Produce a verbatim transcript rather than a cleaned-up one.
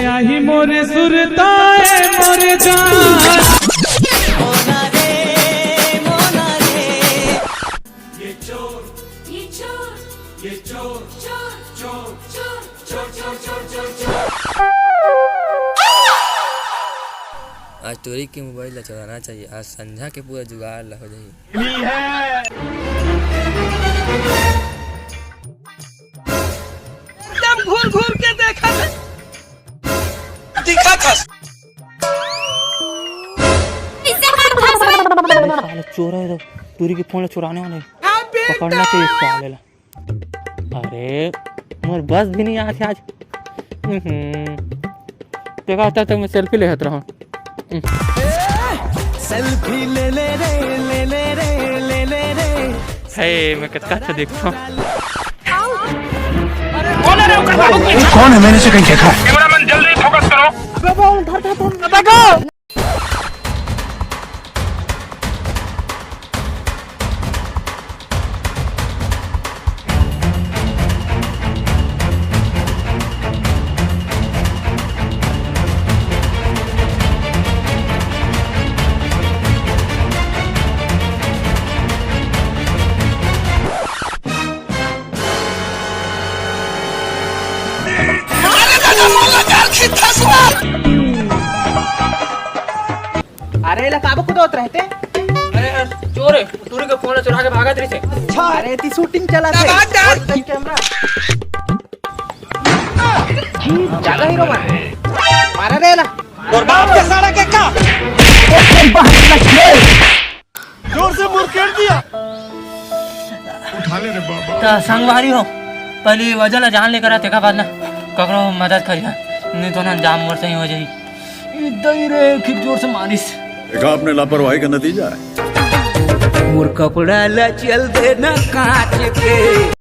आही मोरे सुरता ए मोरे जान। मोना रे, मोना रे। ये चोर, ये चोर, ये चोर, चोर, चोर, चोर, चोर, चोर, चोर, चोर। आज टोरी के मोबाइल ला चुराना चाहिए, आज संझा के पूरा जुगाड़ ला हो जाही। एकदम घूर घूर के देखा। दिखा था। साले चोर है, तो टूरी के फोन ला चुराने वाले। पकड़ना चाहिए साले ला। अरे, मोर बस भी नहीं आत हे आज। हम्म। देखा था तो मैं सेल्फी लेहत रहूं। सेल्फी ले ले रे, ले ले रे, ले ले रे। हे, मैं कतका अच्छा देखता हूँ। कौन है रे ओकर बाबू? कौन है? मैंने इसे कहीं देखा है। कैमरामैन, जल्दी फोकस करो। अबे बोल, धर, धर, धर। अरे, ला काबर कुदत रहते? अरे, चोर है, टूरी के फोन ला चुरा के भागत रहिसे। अरे, ती शूटिंग चला थे। और कैमरा। ज्यादा हीरो बन। मारा रे ला। और बाप के सारा के का? जोर से मुरकेट दिया। उठा ले रे बाबा। त संगवारी हो, पहली वजह ला जान लेकर आते का बाद ना ककरो मदद करिया, नहीं तो ना जाम मोर सही हो जाई। इधर ही रे, खिक जोर से मारिस। देखा, आपने लापरवाही का नतीजा है। मोर कपड़ा ला चल देना कांच के।